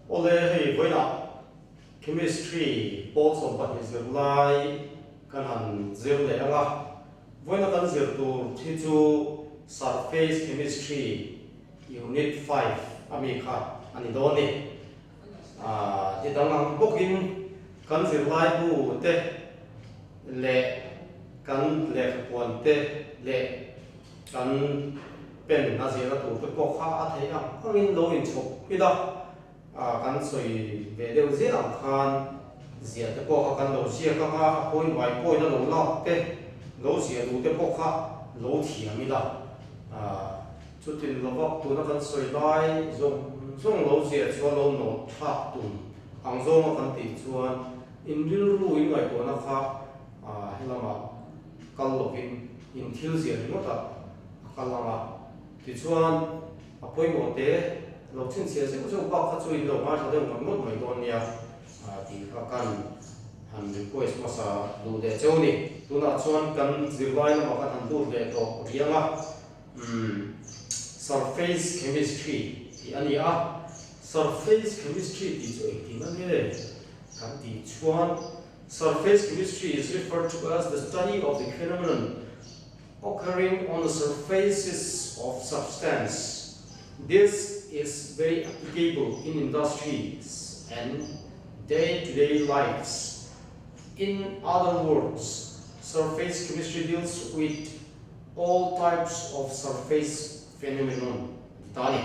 Awle hei vawiinah Chemistry pawl 12 zirlai kan han zir leh ang a, vawiina kan zir tur hi chu Surface Chemistry Unit 5 ami kha a ni dawn ni. Ti dang ang bawkin kan zirlaibu te leh kan lehkhapuan te leh kan pen a zirna tur te pawh kha a theih ang angin lo inchhawp ila kan sawi ve deuh ziah ang khan ziah te pawh kha kan lo ziak ang a, a point by point a lo lak te lo ziah duh te pawh kha lo thiam ila. Chutin lovak tuna kan sawi lai zawng zawng lo ziah chuan lo nawt thlak tum ang zawnga kan tih chuan in rilru in ngaihtuahna kha helamah kal lovin in thil ziah ringawtah a kal ang a. Tichuan a pawimawh te lo chhinchhiah zeuh zeuh bak kha chu in lo ngaithla deuh ngawt ngawt mai dawn nia tih kha kan han request hmasa duh leh cheu a ni. Tunah chuan kan zirlai lamah kan han lut leh tawh riang a. Umm surface chemistry tih a ni a, surface chemistry tih chu engtin a nge kan tih chuan surface chemistry is referred to as the study of the phenomenon occurring on the surfaces of substance. This is very applicable in industries and day to day lives. In other words, surface chemistry deals with All types of surface phenomenon a ti ta a ni.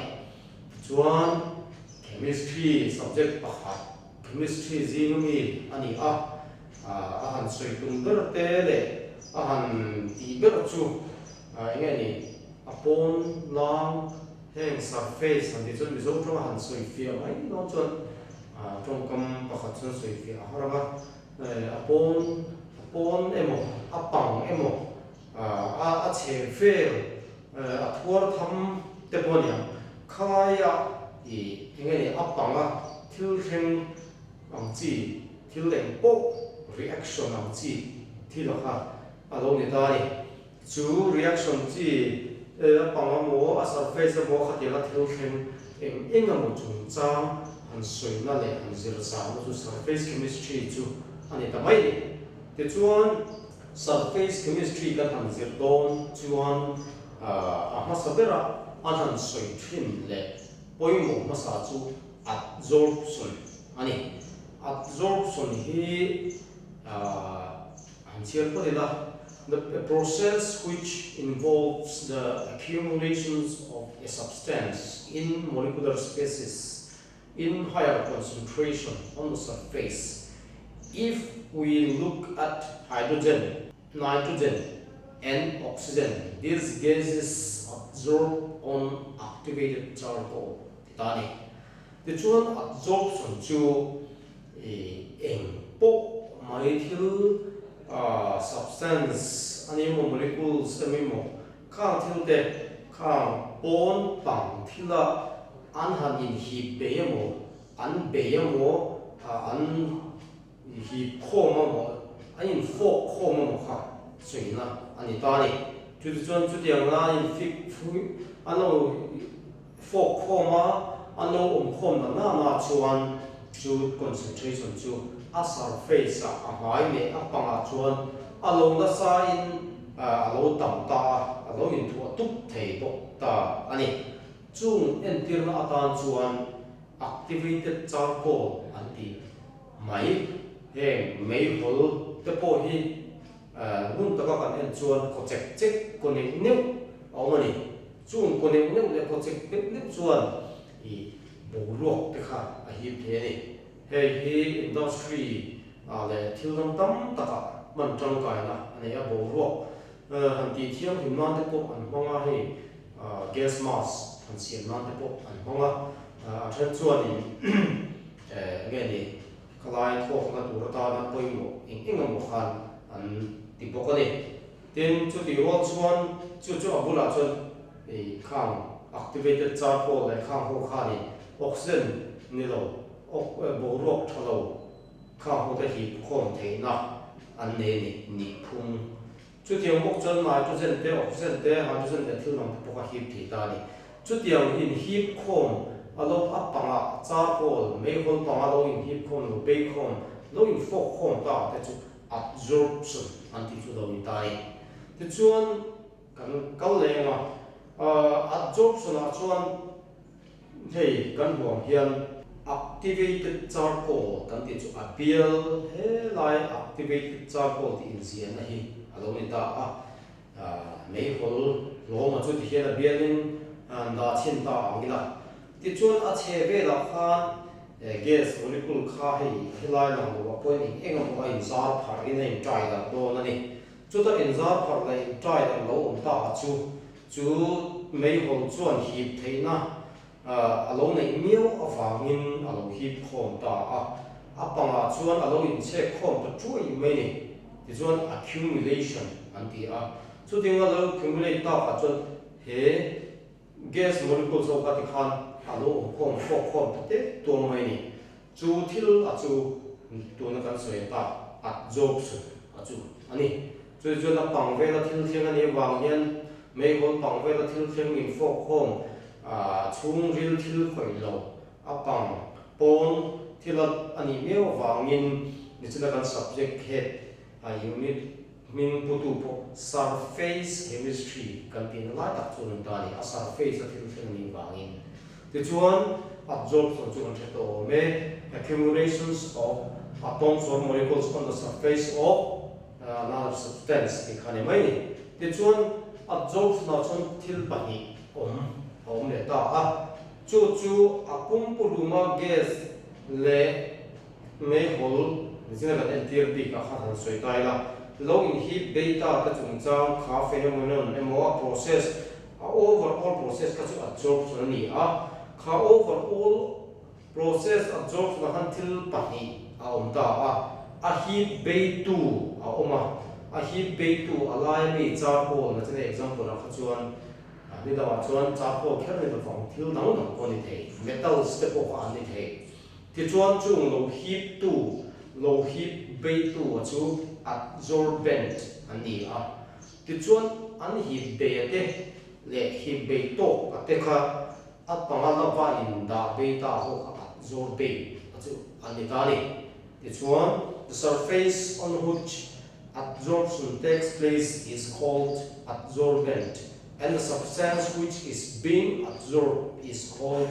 Tichuan, Chemistry subject pakhat, Chemistry zing ami a ni a, a han sawi tum ber te leh a han tih ber chu eng nge ni, a pawn lang heng surface han tih chuan Mizo tawng a han sawi fiah mai dawn chuan tawngkam pakhat chuan sawi fiah a har ang a, a pawn a pawn emaw a pang emaw A a chhe vel a thuar tham te pawh a ni ang. Khaia ih eng nge ni a panga thil thleng ang chi thil eng pawh reaction ang chi thil a kha a lo ni ta a ni. Chu reaction chi a pang emaw a surface emaw khatianga thil thleng eng eng emaw chungchang han sawina leh han zir zahna chu surface chemistry chu a ni ta mai a ni. Tichuan. Surface chemistry kan han zir dawn chuan a hmasa bera an han sawi thin leh pawimawh hmasa chu adsorption a ni. Adsorption hi han chhiar phawt ila, the process which involves the accumulations of a substance in molecular species in higher concentration on the surface. If we look at hydrogen, nitrogen and oxygen, these gases absorb on activated charcoal ti ta a ni. Tichuan absorption chu eng pawh mai thil substance a ni emaw molecules emaw emaw Khang thil te khang pawn pang thila an han inhip bei emaw, an bei emaw, an hip khawm emaw, an infawk khawm emaw kha sawina a ni ta a ni. Chutichuan chutianga an infik an lo fawk khawm a, an lo awm khawm na nana chuan chu concentration chu a surface ah a hmai leh a pangah chuan a lo nasa in a lo tam ta a, a lo inthuah tup thei bawk ta a ni. Chung entirna atan chuan activated charcoal an ti mai. Heng meihawl te pawh hi ngun taka kan en chuan kaw chek chek kaw neuh neuh a awm a ni. Chung kaw neuh neuh leh kaw chek neuh neuh chuan i boruak te kha a hip thei a ni. Hei hi industry ah leh thil dang tam takah hman tangkaina a nei a, boruak han tih thianghlim nan te pawh an hmang a, hei gas mask han siam nan te pawh an hmang a, a then chuanin eng nge ni khalai thawkna tur atana pawimawh eng eng emaw khan an ti bawk a ni. Tin, chutih rual chuan chu chu a bulah chuan i khang activated charcoal leh khang ho khan i oxygen ni lo boruak tha lo khang ho te hip khawm theihna an nei a ni, nih phung. Chutiang bawk chuan nitrogen te, oxygen te, hydrogen leh thil dang te pawh kha hip thei ta a ni. Chutiang inhip khawm A lo a pangah charcoal, meihawl panga lo inhip khawm, lo bei khawm, lo infawk khawm ta te chu adsorption an tih chu lo ni ta a ni. Tichuan kan kal leng a, adsorption ah chuan hei kan huang hian activated charcoal kan tih chu a bial helai activated charcoal tih inziahna hi a lo ni ta a. Meihawl hlawma chu tihian a bialin an dah chhin ta ang ila. Tichuan a chhe velah khan gas molecule kha hei helai lang loh ah pawhin eng eng emaw a inzar pharh in a intai darh dawn a ni. Chuta inzar pharh leh intai darh lo awm ta ah chu chu meihawl chuan hip theihna a lo neih miau avangin a lo hip khawm ta a, a pangah chuan a lo inchhek khawm ta chuai mai ni. Tichuan accumulation an ti a, chutinga lo accumulate takah chuan he gas molecules ho kha tikhan a lo awm khawm hrawk khawm ta tep tuam mai ni. Chu thil a chu tuna kan sawi tak adsorption a chu a ni. Chu chuan a pang vela thil thleng a nih avang hian meihawl pang vela thil thleng infawk khawm chhungril thil khawih lo a pang pawn thil a nih miau avangin nichina kan subject head a unit hming putu pawh surface chemistry kan tihna lai tak chu an ta a ni, a surface a thil thleng a nih vangin. Tichuan adsorption chu kan hre tawh awm e, accumulations of atoms or molecules on the surface of another substance tih kha a ni mai a ni. Tichuan adsorption ah chuan thil pahnih awm a awm leh ta a, chu chu a pumpuluma gas leh Meihawl zinga kan entir bik ah khan han sawi ta ila, lo inhip bei ta te chungchang kha phenomenon emaw a process, a overall process kha chu adsorption a ni a, kha overall process adsorption ah khan thil pahnih a awm ta a, a hip beitu a awm a, a hip beitu a laia mi charcoal na chena example ah kha chuan ni dangah chuan charcoal kher ni lovang thil dang dang pawh a ni thei, metals te pawh kha an ni thei. Tichuan chung lo hiptu, lo hip beitu a chu adsorbent an ni a. Tichuan an hip bei a te leh hip bei tawk a te kha a panga lava in dah bei ta ho kha adsorbate a chu an ni ta a ni. Tichuan the surface on which adsorption takes place is called adsorbent and the substance which is being adsorbed is called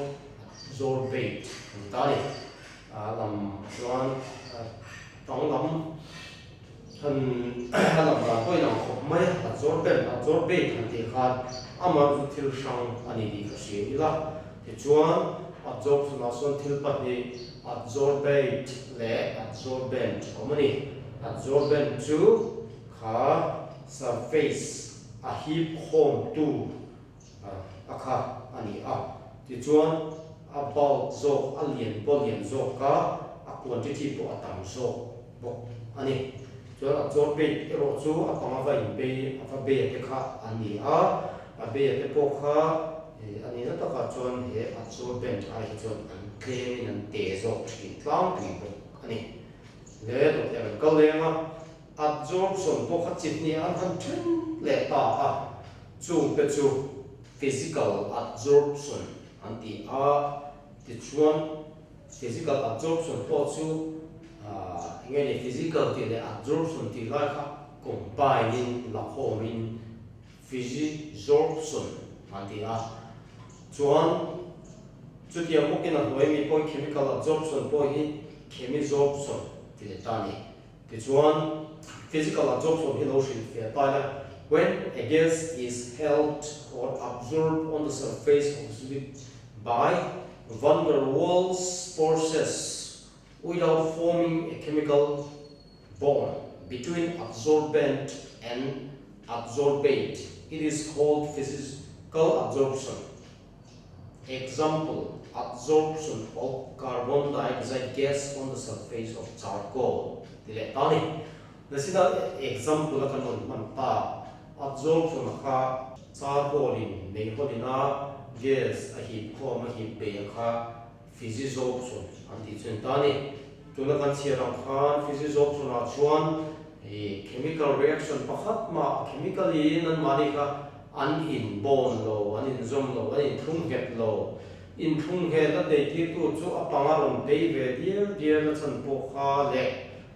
Adsorbate an ti ta a ni. A lam chuan tang lam han a lam dan pawh inang khawp mai a, adsorbent, adsorbate han tih khan amah chu thil hrang a ni tih ka hria ila. Tichuan adsorption ah sawn thil pahnih adsorbate leh adsorbent a awm a ni. Adsorbent chu kha surface a hip khawmtu a kha a ni a, tichuan a bulk zawk, a lian pawh a lian zawk a, a quantity pawh a tam zawk bawk a ni. Chuan a chaw bait erawh chu a panga va inbei, a va bei a te kha a ni a, a bei a te pawh kha a nihna takah chuan he a chaw bent ai hi chuan an tlemin an te zawk thin tlangpui bawk a ni. Le dawt leh kan kal leng a. Adsorption pawh kha chi hnih an han then leh ta a, chungte chu physical adsorption an ti a, tichuan physical adsorption pawh chu eng nge ni physical tih leh adsorption tih lai kha combine in lakhawmin physisorption an ti a, chuan chutiang bawkin a hnuai mi pawh hi chemical adsorption pawh hi chemisorption ti leh ta a ni. Tichuan, physical adsorption hi lo hrilhfiah ta ila, When a gas is held or absorbed on the surface of solid by van der Waals forces without forming a chemical bond between adsorbent and adsorbate, it is called physical adsorption. Example, Adsorption of carbon dioxide gas on the surface of charcoal ti leh ta a ni. Nasina example a kan rawn hman tak adsorption kha charcoal in meihawl ina gas a hip khawm a hip bei a kha physisorption an tih chu a ni ta a ni. Tuna kan chhiar ang khan physisorption ah chuan chemical reaction pakhat mah chemical in anmahni kha An inbawn lo, an inzawm lo, an inthlung nghet lo. Inthlung nghet a neitirtu chu a panga rawn bei ve dial dial a chhan pawh kha leh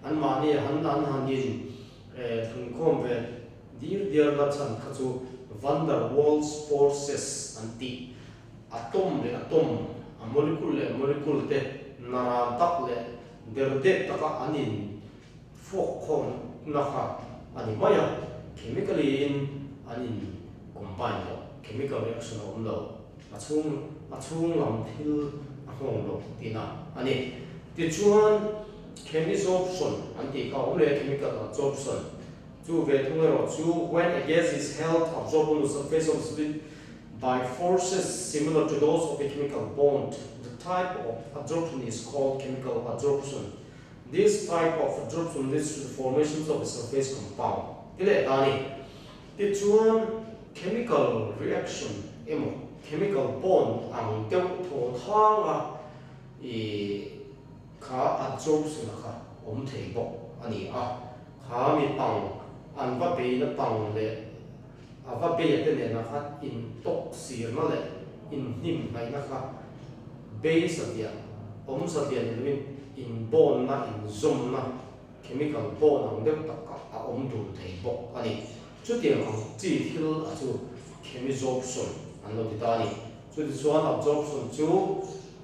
anmahni han an han in thlungkhawm ve dial dial a chhan kha chu van der Waals forces an tih. Atom leh atom, a molecule leh molecule te naran tak leh derdep taka an in fuak khawmna kha a ni mai a, chemically in an in combine lo, chemical reaction a awm lo, a chhung a chhung lam thil a nghawng lo tihna a ni. Tichuan chemisorption an tih kha a awm leh a, chemical adsorption chu ve thung erawh chu when a gas is held absorbed on the surface of solid by forces similar to those of a chemical bond, the type of adsorption is called chemical adsorption. This type of adsorption leads to the formations of a surface compound. Ti leh ta a ni. Tichuan, chemical reaction emaw chemical bond ang deuh thaw thanga i kha adsorption a kha awm thei bawk a ni a. Kha mi pang an va beina pang leh a va beia te nena khan intawk sirna leh inhnimhnaihna kha bei satliah, awm satliah ni loin inbawnna, inzawmna, chemical bond ang deuh tak kha a awm dun thei bawk a ni. Chutiang ang chi thil a chu chemisorption an lo ti ta a ni. Chutichuan absorption chu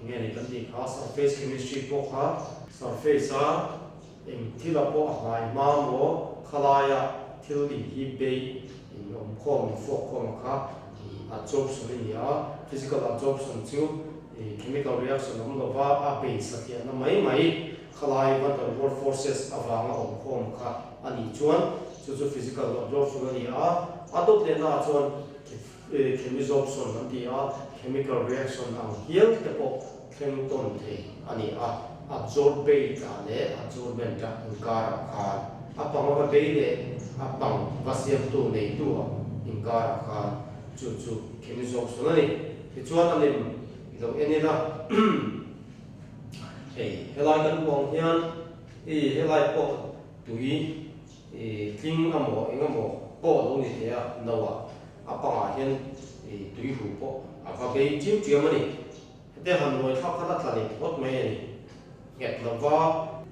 enge ni kan tih kha surface chemistry pawh kha surface a Eng thila pawh a hlai hma maw khalaia thil in hi bei in awm khawm in fuak khawm a kha ih adsorption a ni a, physical adsorption chu ih chemical reaction awm lova a bei satliahna mai mai khalai van der Waals forces avanga awm khawm kha a nih chuan chu chu physical adsorption a ni a, a dawt lehna ah chuan chemisorption an ti a, chemical reaction ang hial te pawh thleng tawn thei a ni a, adsorbate ah leh adsorbent ah inkarah khan a pang va bei leh a pang va siamtu neitu ah inkarah khan chu chu chemisorption a ni. Tichuan a lem i lo en ila hei helai kan hmuh ang hian i helai pawh tui I tling amaw eng amaw pawh lo ni thei a, no ah a pangah hian i tui hu pawh a va bei chiam chiam a ni. Hete han nuai thlak khan a tla leh phawt mai a ni. Nghet lova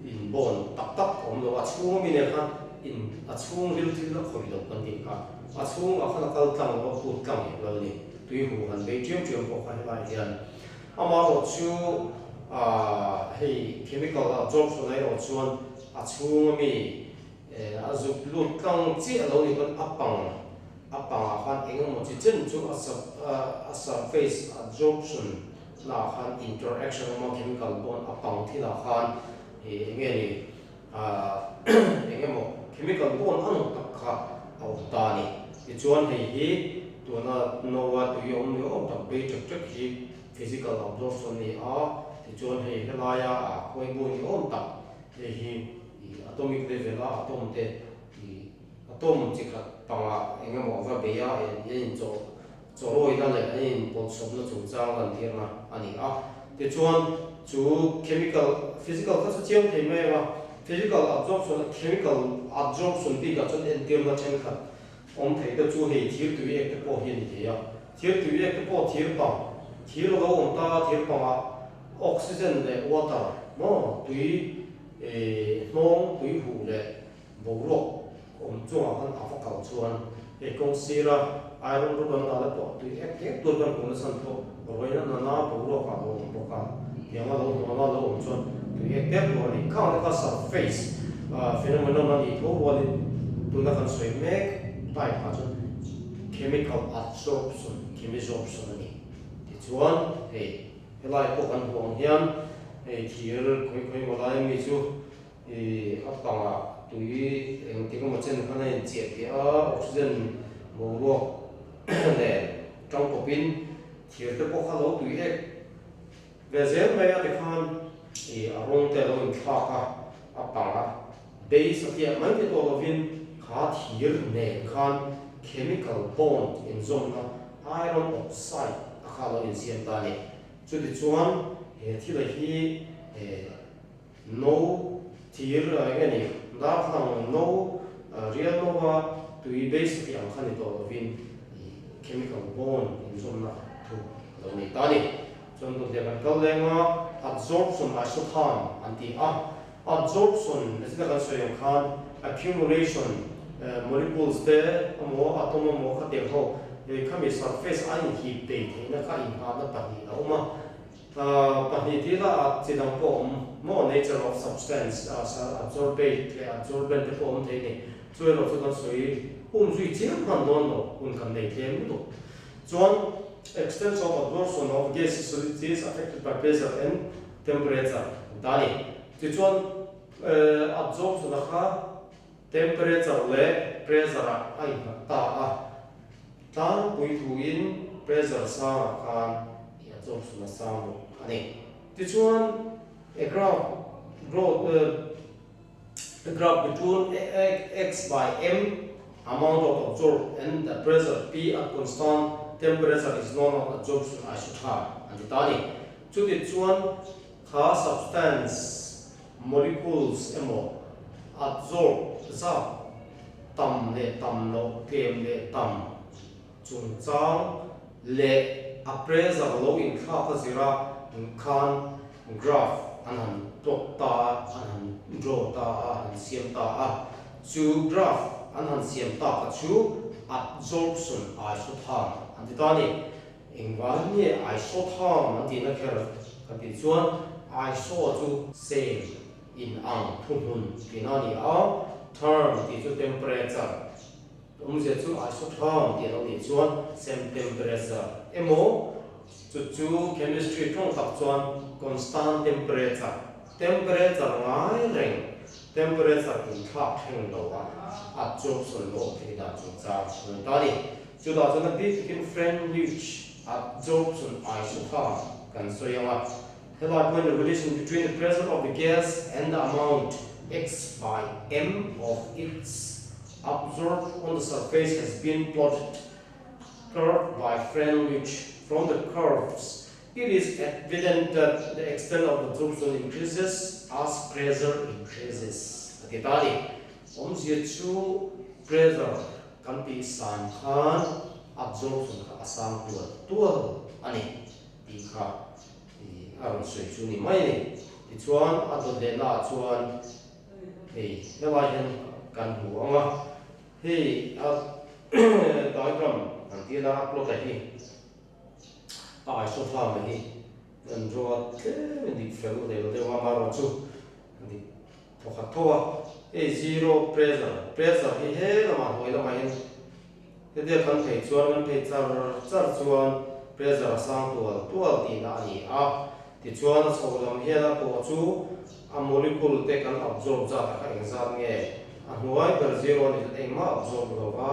inbawn tak tak awm lo, a chhung ami nen khan in a chhung ril thil a khawih lo kan tih kha a chhungah khan a kal tlang lo a put tlang hek lo a ni. Tui hu han bei chiam chiam pawh kha helai hian amaherawh chu hei chemical absorption erawh chuan A chhung ami a zuk lut tlang chiah lo ni pawn a pang a pangah khan eng emaw chi chen chu a a surface adsorption naah khan interaction awm a chemical bond a pang thilah khan ih eng nge ni eng emaw chemical bond a nawm tak kha a awm ta a ni. Tichuan hei hi tuna no a tui awm ni awm tak bei ṭek ṭek hi physical absorption a ni a, tichuan hei helaia a khawi bu ni awm tak Hei hi i atomic level a atom te i atom chi khat pangah eng emaw va bei a an in chaw chawrawina leh an in pawlhsawmna chungchang lantirna a ni a. Tichuan chu chemical physical kha chu chiang thei mai ang a, physical absorption a chemical adsorption bikah chuan entirna thenkhat awm thei te chu hei thir tui ek te pawh hi a ni thei a. Thir tui ek te pawh thir pang thir a lo awm ta a thir pangah Oxygen leh water maw tui hnawng tui huh leh boruak awm chungah khan a va kal chuan hei kawng sira iron rod an dah te pawh tui ek tek tur kan hmuh nasa pawh rawina nana boruak ah a lo awm bawk a, tiang a lo hnuam a lo awm chuan tui ek tek tur a ni. Khang te kha surface phenomenon a nih tho rualin tuna kan sawi mek type ah chuan chemical adsorption, chemisorption a ni. Tichuan hei. Helai pawh kan hmuh ang hian hei thir khawi khawi maw lai ami chu ih a pangah tui engtik emaw chen khan a inchiah piah a, oxygen boruak nen tangkawpin thir te pawh kha lo tui ek ve zel mai a tikhan ih a rawng te a lo inthlak a, a pang a bei satliah mai te tawh lovin kha thir nen khan chemical bond inzawmna Iron oxide a kha lo insiam ta a ni. Chutichuan he thila hi no thir eng nge ni, darthlang no, rial no a tui base tih ang kha ni tawh lovin chemical bond inzawmna thu a lo nei ta a ni. Chuan dawt leh kan kal leng a, adsorption isotherm an ti a. Adsorption zina kan sawi ang khan accumulation molecules te emaw atom emaw khatiang ho khami surface a inhip bei theihna kha inngahna pahnih a awm a. Pahnih tih lah a chi dang pawh a awm maw nature of substance adsorbate leh adsorbent te pawh a awm thei a ni. Chu erawh chu kan sawi um zui chiang hman dawn lo hun kan nei tlem lutuk. Chuan extent of absorption of gaseous solids is affected by pressure and temperature an ta a ni. Tichuan absorption a kha temperature leh pressure ah a innghat ta a, tlangpui thuin pressure sangah khan i absorption a sang bawk a ni. Tichuan a graph growth a graph between x by m amount of absorbed and the pressure P at constant temperature is known as absorption isotherm an ti ta a ni. Chutichuan Kha substance, molecules, emaw adsorb zat tam leh tam loh, tlem leh tam chungchang leh a pressure lo inthlak a zira khan graph an han plot ta a, an han draw ta a, an han siam ta a. Chu graph an han siam tak a chu adsorption isotherm an ti ta a ni. Engvang nge isotherm an tihna kher kan tih chuan iso chu same, in ang, thuhmun tihna a ni a, therm tih chu temperature, awmzia chu isotherm tih a lo nih chuan same temperature emaw chu chu chemistry tawng tak chuan constant temperature, temperature ngai reng, temperature inthlak thleng lo a adsorption lo awm thei dan chungchang a ni ta a ni. Chutah chuan a bik takin Freundlich adsorption isotherm kan sawi ang a, helai pawhin the relation between the pressure of the gas and the amount x by m of its absorbed on the surface has been plotted curve by Freundlich from the curves it is evident that the extent of absorption increases as pressure increases a ti ta a ni. Awmzia chu pressure Kan tih san khan absorption kha a sang tual tual a ni tih kha a rawn sawi chu ni mai a ni. Tichuan a dawt lehna ah chuan hei helai hian kan hmu ang a, hei a diagram kan tih la a plot a hi a isotherm a hi an draw a tlem in dik fel leh lo deuh a, amaherawhchu dik Pakhat tho a, hei zero pressure, pressure hi he lamah hnuai lamah hian hetia kan phei chuan kan phei char char chuan pressure a sang tual tual tihna a ni a, tichuan a chho lam hian a pawh chu a molecule te kan absorb zat a kha engzat nge a hnuai ber zero a nih chuan engmah absorb lo va,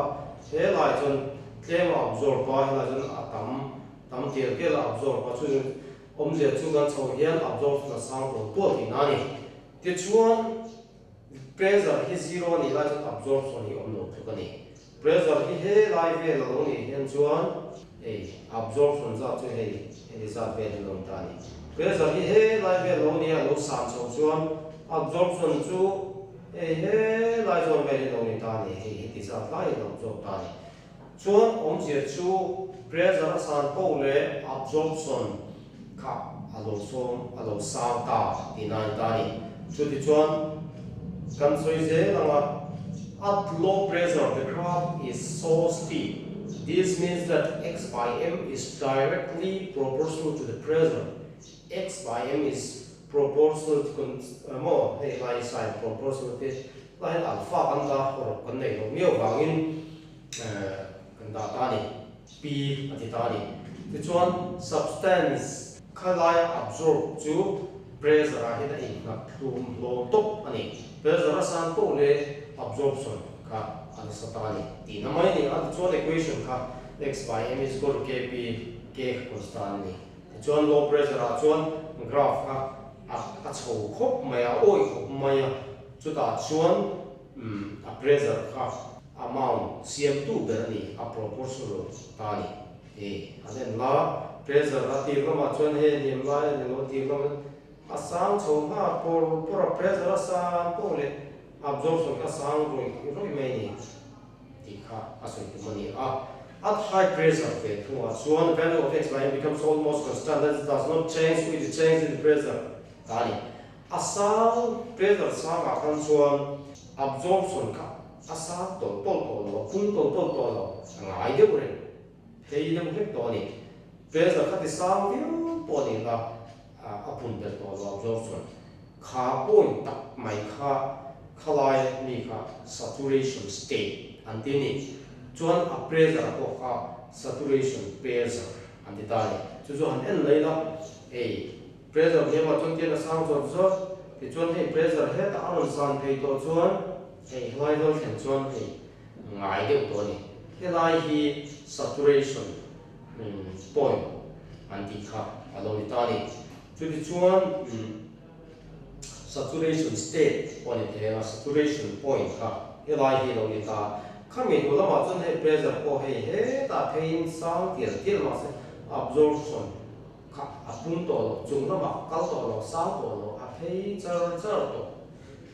helai chuan tlem a absorb a, helai chuan a tam tam tial tial a absorb a, chu awmzia chu kan chho hian absorption a sang tual tual tihna a ni. Tichuan, pressure hi zero a nih lai chuan absorption hi awm lo tluk a ni. Pressure hi he lai vel a lo nih hian chuan hei absorption zat chu hei heti zat vel hi a lo ni ta a ni. Pressure hi he lai vel a lo nia a lo san chho chuan absorption chu hei he lai zawn vel hi a lo ni ta a ni, hei heti zat lai hi a lo absorb ta a ni. Chuan awmzia chu pressure a san poh leh absorption kha a lo sawm a lo sang ta tihna a ni ta a ni. Chutichuan kan sawi zel ang a, at low pressure the graph is so steep, this means that x by m is directly proportional to the pressure, x by m is proportional to maw hei lai sign proportional te lai hian alpha kan dah hawrawp kan neih loh miau vangin kan dah ta a ni, P a ti ta a ni. Tichuan substance kha laia absorb chu pressure ah hian a innghat hlum hlawm tawp a ni. Pressure a san poh leh absorption kha a nasa ta a ni tihna mai a ni a. Tichuan equation kha x by m is equal to kp, k kha constant a ni. Tichuan low pressure ah chuan graph kha a a chho khawp mai a, a awih khawp mai a, chutah chuan a pressure kha amount siamtu ber a ni, a proportional ta a ni. Hei an en la, pressure a tir lamah chuan hei a hniam lai a ni lo, a tir lamah a sang chho nghal pawr pawr a, pressure a san poh leh absorption kha a sang rawih rawih mai a ni tih kha a sawi tum a ni a. At high pressure ve thungah chuan value of x by m becomes almost constant, that is does not change with the change in the pressure ta a ni. A sang pressure sangah khan chuan absorption kha a sang tawlh tawlh tawh lo, a pung tawlh tawlh tawh lo, a ngai deuh reng phei deuh hlek tawh a ni. Pressure kha ti sang viau pawh ni la a pun belh tawh lo absorption kha point tak mai kha khalai mi kha saturation state an ti a ni. Chuan a pressure pawh kha saturation pressure an ti ta a ni. Chu chu han en mai la hei pressure hniamah chuan tian a sang zawt zawt tichuan hei pressure hetah a rawn san phei tawh chuan hei helai vel thlen chuan hei ngai deuh tawh a ni. Helai hi saturation point an tih kha a lo ni ta a ni. Chutichuan saturation state pawh a ni thei ang a, saturation point kha helai hi a lo ni ta a. Khami hnu lamah chuan hei pressure pawh hei hetah pheiin sang tial tial mahse absorption kha a pung tawh lo, chung lamah kal tawh lo, sang tawh lo, a phei char char tawh.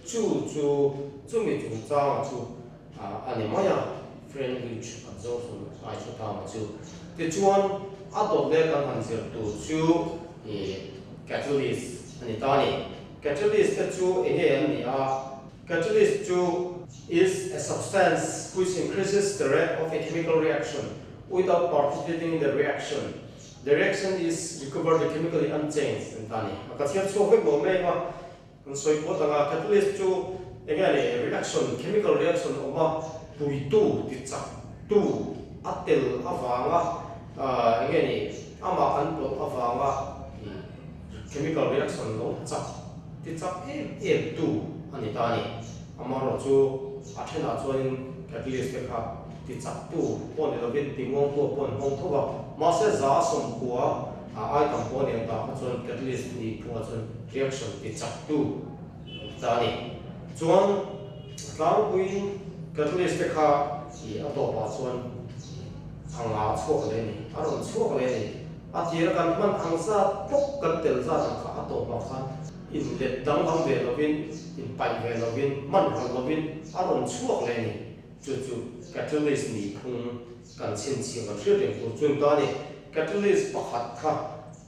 Chu chu chumi chungchanga chu a ni mai a, Freundlich absorption isotherm chu. Tichuan a dawt leh kan han zir tur chu ih catalyst a ni ta a ni. Catalyst te chu eng nge an nih a? Catalyst chu is a substance which increases the rate of a chemical reaction without participating in the reaction. The reaction is recovered chemically unchanged an ta a ni. A ka chhiar chhuak vek lo mai ang a. Kan sawi phawt ang a, catalyst chu eng nge ni reaction, chemical reaction awm a, puitu, tichak tu a tel avanga eng nge ni amah kan pawlh avanga chemical reaction lo chak, tichak em em tu a ni ta a ni. Amaherawhchu a thenah chuanin catalyst te kha tichak tu pawh ni lovin timuang tu pawh an hmang tho va, mahse 190 a ai tam pawh a ni ang tah kha chuan catalyst nih phungah chuan reaction ti chak tu an ti ta a ni. Chuan a tlangpuiin catalyst te kha ih a tawpah chuan a nga chhuak leh a ni, a rawn chhuak leh a ni. A tira kan hman ang zat bawk kan tel zat ang kha a tawpah khan inlet danglam ve lovin, inpaih ve lovin, hman ral lovin a rawn chhuak leh a ni. Chu chu catalyst nih phung kan chhinchhiah kan hriat reng tur chu ni ta a ni. Catalyst pakhat kha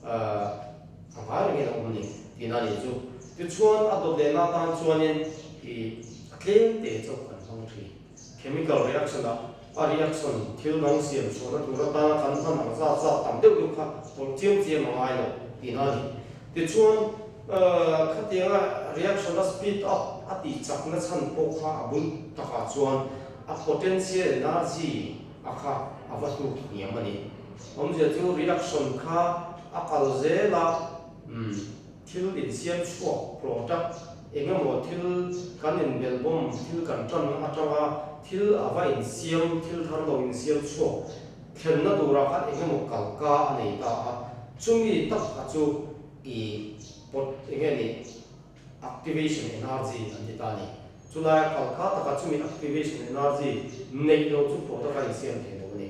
a ngai rengin a awm a ni tihna a nih chu. Tichuan a dawt lehna atan chuanin ih a tlem te chauh kan hmang thin. Chemical reaction ah a reaction thil dang siam chhuahna tur atana kan hman ang zat zat tam deuh deuh kha tawlh chiam chiam a ngai lo tihna a ni. Tichuan khatianga reaction a speed up a tih chakna chhan pawh kha a bul takah chuan a potential energy a kha a va hluk hniam a ni. Awmzia chu reaction kha a kal zel a, thil insiam chhuak product eng emaw thil kan inbelhbawm thil kan tanna atanga thil a va insiam thil thar lo insiam chhuak thlenna turah khan eng emaw kalka a nei ta a, chumi tak a chu i pawt eng nge ni activation energy an ti ta a ni. Chulaia kalka taka chumi activation energy neih loh chu product a insiam thei lo a ni.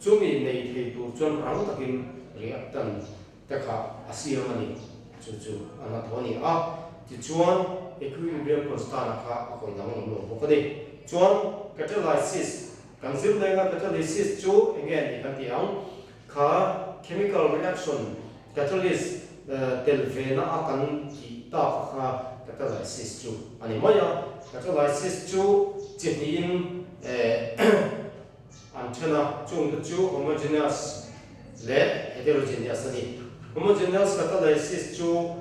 Chumi nei thei tur chuan rang takin reactant te kha a siam a ni. Chu chu a hnathawh a ni a, tichuan equilibrium constant-a kha a kawi danglam lo bawk a ni. Chuan catalysis Kan zir lenga catalysis chu eng nge ni kan ti ang? Kha chemical reaction catalyst tel ve na a kan tih tak kha catalysis chu a ni mai a. Catalysis chu chi hnihin an then a, chung te chu homogeneous leh heterogeneous a ni. Homogeneous catalysis chu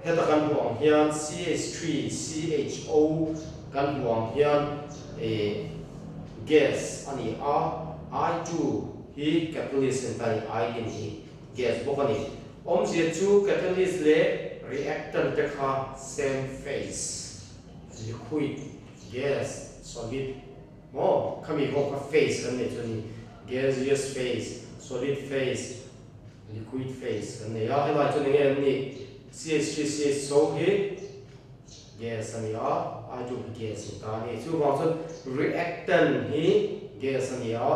heta kan hmuh ang hian CH3 CHO kan hmuh ang hian gas a ni a, I2 hi catalyst a ni ta a ni, iodine hi gas bawk a ni. Awmzia chu catalyst leh reactant te kha same phase, liquid, gas, solid, Maw? Khami ho kha phase kan nei chu a ni. Gaseous phase, solid phase, liquid phase kan nei a. Helai chuan enge an nih? CH3CHO hi gas a ni a, I2 hi gas a ni ta a ni. Chuvang chuan reactant hi gas a ni a,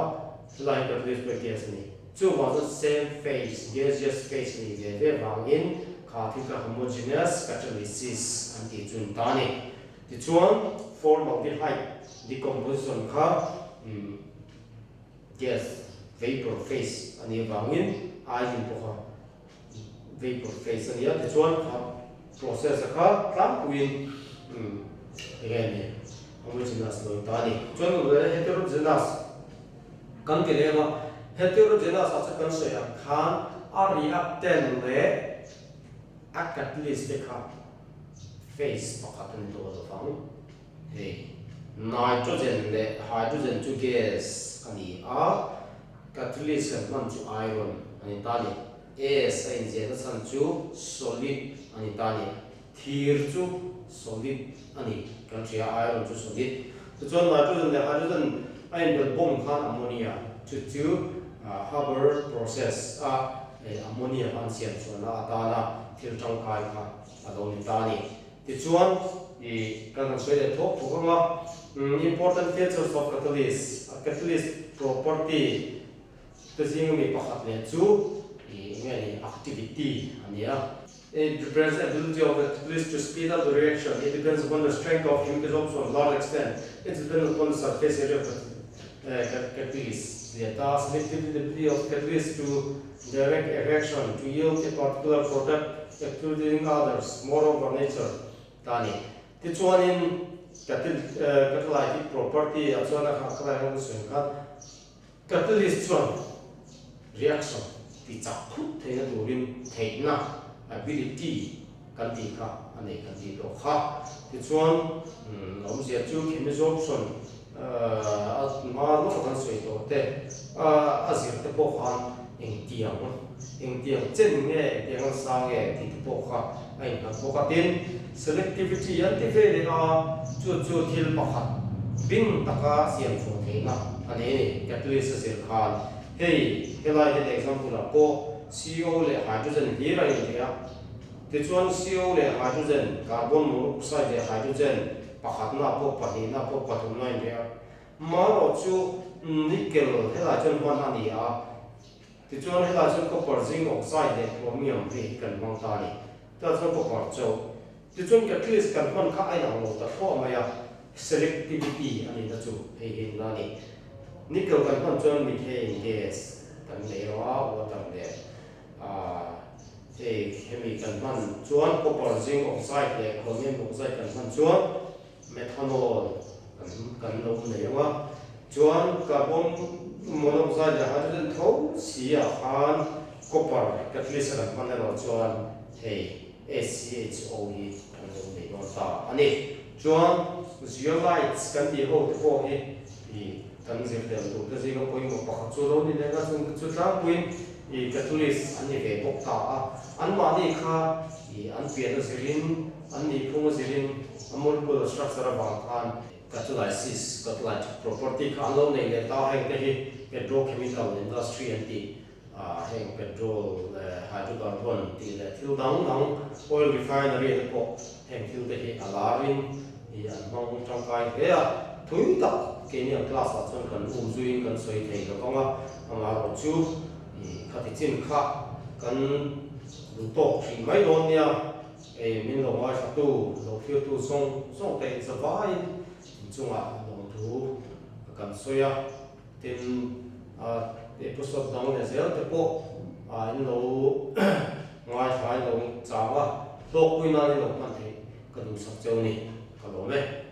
helai hi catalyst pawh hi gas a ni. Chuvang chuan same phase, gaseous phase a nih ve ve vangin kha thil kha homogeneous catalysis an tih chu a ni ta a ni. Tichuan, formaldehyde decomposition kha gas Vapor phase a nih avangin iodine pawh kha vapor phase a ni a, tichuan kha process a kha tlangpuiin eng nge ni homogeneous lo in ta a ni. Chuan heterogeneous kan ti leng a, heterogeneous ah chuan kan sawi ang khan a reactant leh a catalyst te kha phase pakhat a ni tawh lovang. Hei, nitrogen leh hydrogen chu gas a ni a, catalyst kan hman chu iron a ni ta a ni. S a inziahna chhan chu solid a ni ta a ni. Thir chu solid a ni kan hria a, iron chu solid. Tichuan nitrogen leh hydrogen a inbelh bawm khan ammonia chu chu Haber process a ammonia kha an siam chhuahna atana thil tangkai kha a lo ni ta a ni. Tichuan, i kan han sawi leh thawk thawk ang a, Important features of catalyst, a catalyst property te zinga mi pakhat leh chu i eng nge ni, activity a ni a. It represents the ability of the catalyst to speed up the reaction. It depends upon the strength of chemisorption large extent. It depends upon the surface area of the catalyst. Leh ta, selectivity, the ability of catalyst to direct a reaction to yield a particular product excluding others, moreover nature ta a ni. Tichuanin catalytic property ah chuan a kha lai ho sawi khan catalyst chuan reaction ti chak thut theihna turin theihna, ability, kan tih kha a nei kan tih tawh kha. Tichuan awmzia chu chemisorption a hma lawk kan sawi tawh te a zir te pawh khan engtiang engtiang chen nge engtiang an sa nge tih te pawh kha a innghat bawk a. Tin, selectivity an ti ve leh a, chu chu thil pakhat bing taka siam chhuah theihna a nei a ni. Catalyst a zir khan hei helai hian example ah pawh CO leh hydrogen hlir a inreh a, tichuan CO leh hydrogen, carbon monoxide leh hydrogen, Pakhatna pawh pahnihna pawh pathumna in reh a, marawh chu nickel helai chuan hman a ni a, tichuan helai chuan copper, zinc oxide leh chromium hei hi kan hmang ta a ni. Tah chuan copper chauh. Tichuan catalyst kan hman kha a inang lo ta thluah mai a, selectivity a nihna chu hei hi in la a ni. Nickel kan hman chuan methane gas kan nei rawh a, water leh Hei hemi kan hman chuan copper zinc oxide leh chromium oxide kan hman chuan methanol kan kan lo nei ang a, chuan carbon monoxide leh hydrogen tho si ah khan copper catalyst a kan hman erawh chuan hei HCHO hi kan lo nei dawn ta a ni. Chuan zeolites kan tih ho te pawh hi ih kan zir tel tur te zinga pawimawh pakhat chu lo ni leh a, chung chu tlangpuiin ih catalyst an ni ve bawk ta a, anmahni kha ih an pian a zirin an nihphung a zirin a molecular structure avang khan catalysis, catalytic property kha an lo nei leh ta a, heng te hi petrochemical industry an tih Heng petrol leh hydrocarbon tih leh thil dang dang oil refinery te pawh heng thil te hi a larin ih an hmang tangkai hle a, thui tak keini ang class ah chuan kan um zuiin kan sawi thei lo vang a, amaherawh chu ih khati chin kha kan duh tawk hrih mai dawn nia, hei min lo ngaithlatu lo thirtu zawng zawng te inzavaiin inchungah lawmthu kan sawi a. Tin, episode dang leh zel te pawh in lo ngaithla in lo chang a, hlawkpui nan in lo hman theih ka duhsak cheu ni, ka lawm e.